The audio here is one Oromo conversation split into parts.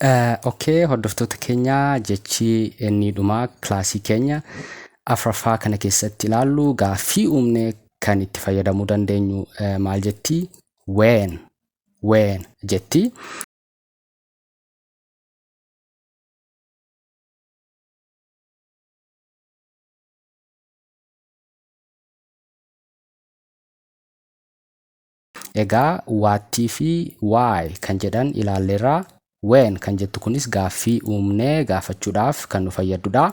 Okay, hordoftoota keenya, jechi inni dhumaa kilaasii keenya afuraffaa kana keessatti ilaallu, gaaffii uumnee kan itti fayyadamuu dandeenyu maal jetti? When, when jetti. Egaa what fi why kan jedhan ilaalleerraa. When kan jettu kunis gaaffii uumnee gaafachuudhaaf kan nu fayyadudha.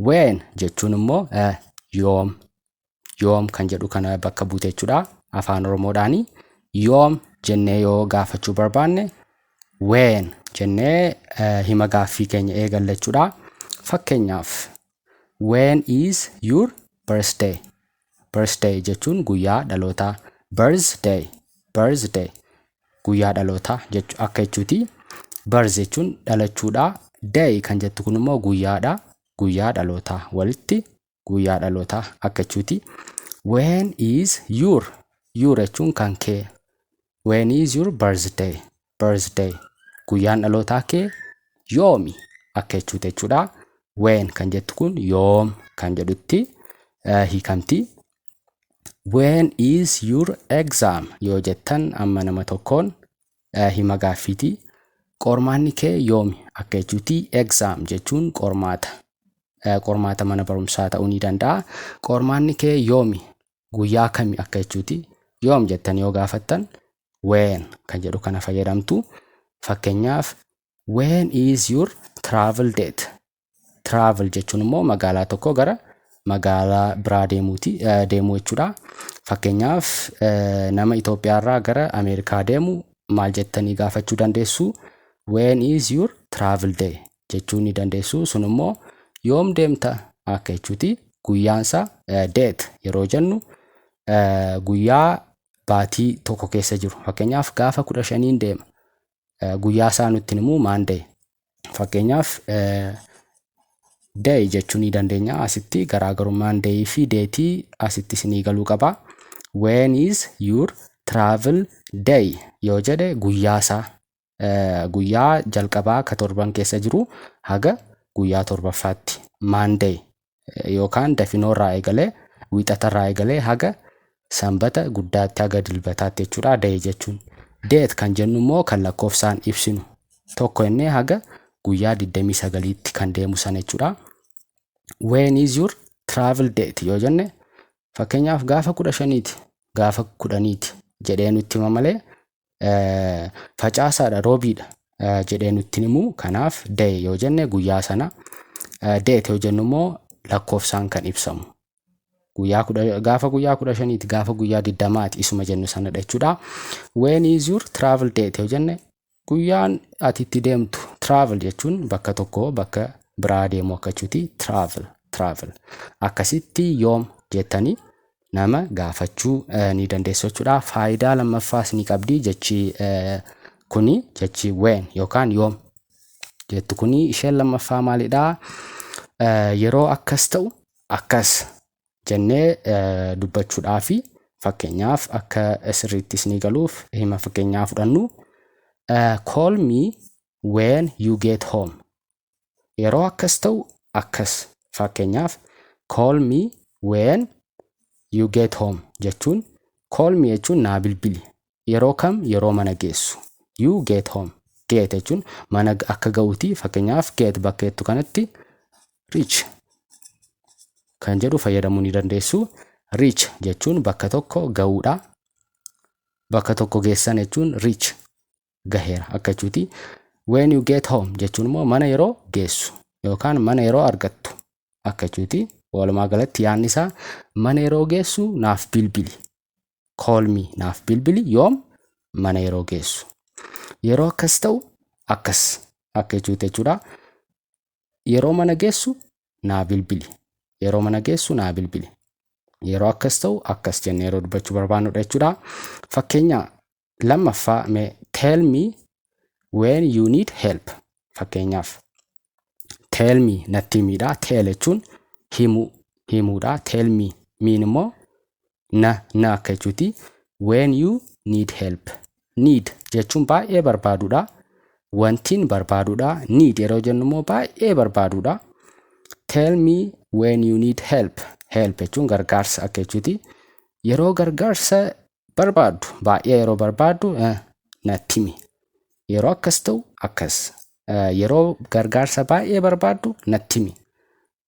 When jechuun immoo yoom, yoom kan jedhu kana bakka buute jechuudha afaan Oromoodhaani. Yoom jennee yoo gaafachuu barbaanne, when jennee hima gaaffii keenya eegalla jechuudha. Fakkeenyaaf, "When is your birthday?" Birthday jechuun guyyaa dhalootaa. Birthday, birthday, guyyaa dhalootaa akka jechuuti. Birth jechuun dhalachuudha. Day kan jettu kun immoo guyyaadha. Guyyaa dhalootaa, walitti guyyaa dhalootaa akka jechuuti. When is your, your jechuun kan kee. When is your birthday? Birthday, guyyaan dhalootaa kee yoomi akka jechuuti jechuudha. When kan jettu kun yoom kan jedhutti hiikamti. "When is your exam?" yoo jettan amma nama tokkoon, hima gaaffiiti. Qormaanni kee yoomi akka jechuuti. Exam jechuun qormaata. Qormaata mana barumsaa ta'uu ni danda'a. Qormaanni kee yoomi, guyyaa kami akka jechuuti. Yoom jettan yoo gaafattan, when kan jedhu kana fayyadamtu. Fakkeenyaaf, "When is your travel date?" Travel jechuun immoo magaalaa tokko gara magaalaa biraa deemuuti, deemuu jechuudha. Fakkeenyaaf, nama Itoophiyaarraa gara Ameerikaa deemu maal jettanii gaafachuu dandeessu? "When is your travel day?" jechuu ni dandeessu. Sun immoo yoom deemta akka jechuuti. Guyyaansaa, date yeroo jennu, guyyaa baatii tokko keessa jiru. Fakkeenyaaf, gaafa 15n deema. Guyyaa isaa nutti himuu Monday. Fakkeenyaaf, day jechuu ni dandeenya asitti. Garaagarummaan day fi date asitti isinii galuu qaba. "When is your travel day?" yoo jedhe, guyyaa isaa, guyyaa jalqabaa ka torban keessa jiru haga guyyaa torbaffaatti, Monday yookaan dafinoorraa eegalee, wiixatarraa eegalee haga sanbata guddaatti, haga dilbataatti jechuudha day jechuun. Date kan jennu immoo kan lakkoofsaan ibsinu, tokko innee haga guyyaa 29tti kan deemu sana jechuudha. "When is your travel date?" yoo jenne, fakkeenyaaf gaafa 15ti, gaafa 10ti jedhee nutti hima malee facaasaadha, roobiidha jedhee nutti himu. Kanaaf day yoo jenne guyyaa sana, date yoo jennu immoo lakkoofsaan kan ibsamu. Guyyaa kudha, gaafa guyyaa 15ti, gaafa guyyaa 20ti isuma jennu sanadha jechuudha. "When is your travel date?" yoo jenne, guyyaan ati itti deemtu. Travel jechuun bakka tokkoo bakka biraa deemuu akka jechuuti. Travel, travel. Akkasitti yoom jettanii nama gaafachuu ni dandeessu jechuudha. Faayidaa lammaffaas ni qabdi jechi kuni, jechi when yookaan yoom jettu kuni. Isheen lammaffaa maalidhaa? Yeroo akkas ta'u akkas jennee dubbachuudhaafi. Fakkeenyaaf, akka sirriitti isinii galuuf hima fakkeenyaa fudhannu. "Call me when you get home." Yeroo akkas ta'u akkas. Fakkeenyaaf, "Call me when you get home" jechuun, call me jechuun naa bilbili. Yeroo kam? Yeroo mana geessu. You get home. Get jechuun mana akka ga'uuti. Fakkeenyaaf, get bakka jettu kanatti reach kan jedhu fayyadamuu ni dandeessu. Reach jechuun bakka tokko ga'uudha. Bakka tokko geessan jechuun reach, gaheera akka jechuuti. "When you get home" jechuun immoo mana yeroo geessu yookaan mana yeroo argattu akka jechuuti. Walumaa galatti yaadni isaa mana yeroo geessu naaf bilbili. Call me, naaf bilbili. Yoom? Mana yeroo geessu. Yeroo akkas ta'u akkas akka jechuuti jechuudha. Yeroo mana geessu naa bilbili. Yeroo mana geessu naa bilbili. Yeroo akkas ta'u akkas jennee yeroo dubbachuu barbaannudha jechuudha. Fakkeenya lammaffaa mee, "Tell me when you need help." Fakkeenyaaf, tell me natti himiidha. Tell jechuun himuu, himuudha. Tell me, mean immoo na, na akka jechuuti. When you need help. Need jechuun baay'ee barbaaduudha. Wantiin barbaaduudha. Need yeroo jennu immoo baay'ee barbaaduudha. Tell me when you need help. Help jechuun gargaarsa akka jechuuti. Yeroo gargaarsa barbaaddu, baay'ee yeroo barbaaddu, natti himi. Yeroo akkas ta'u akkas. Yeroo gargaarsa baay'ee barbaaddu natti himi.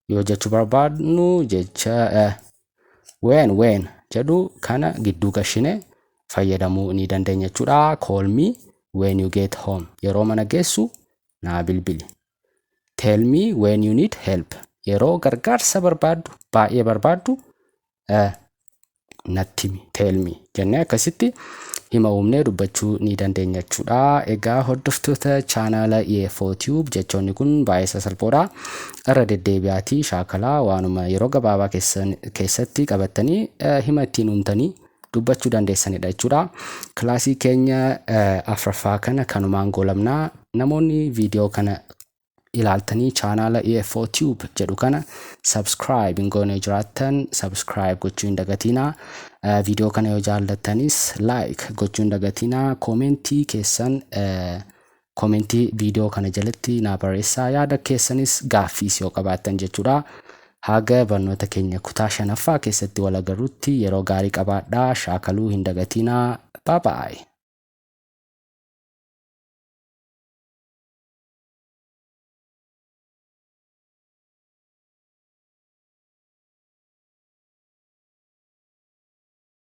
Yoo jechuu barbaadnu jecha when jedhu kana gidduu gashine fayyadamuu ni dandeenya jechuudha. Call me when you get home. Yeroo mana geessu naa bilbili. Tell me when you need help. Yeroo gargaarsa barbaaddu, baay'ee barbaaddu, natti himi. Tell me jennee akkasitti hima uumnee dubbachuu ni dandeenya jechuudha. Egaa hordoftoota chaanaala EFO Tube, jechoonni kun baay'ee sasalphoodha. Irra deddeebi'aatii shaakalaa. Waanuma yeroo gabaabaa keessatti qabattanii hima ittiin uumtanii dubbachuu dandeessanidha jechuudha. Kilaasii keenya afuraffaa kana kanumaan goolabnaa. Namoonni viidiyoo kana ilaaltanii chaanaala EFO Tube jedhu kana subscribe hin goone jiraattan, subscribe gochuu hin dagatinaa. Viidiyoo kana yoo jaallattanis like gochuu hin dagatinaa. Koomentii keessan koomentii viidiyoo kana jalatti naa barreessaa, yaada keessanis gaaffiis yoo qabaattan jechuudha. Haga barnoota keenya kutaa shanaffaa keessatti wal agarrutti yeroo gaarii qabaadhaa, shaakaluu hin dagatinaa. Bye bye.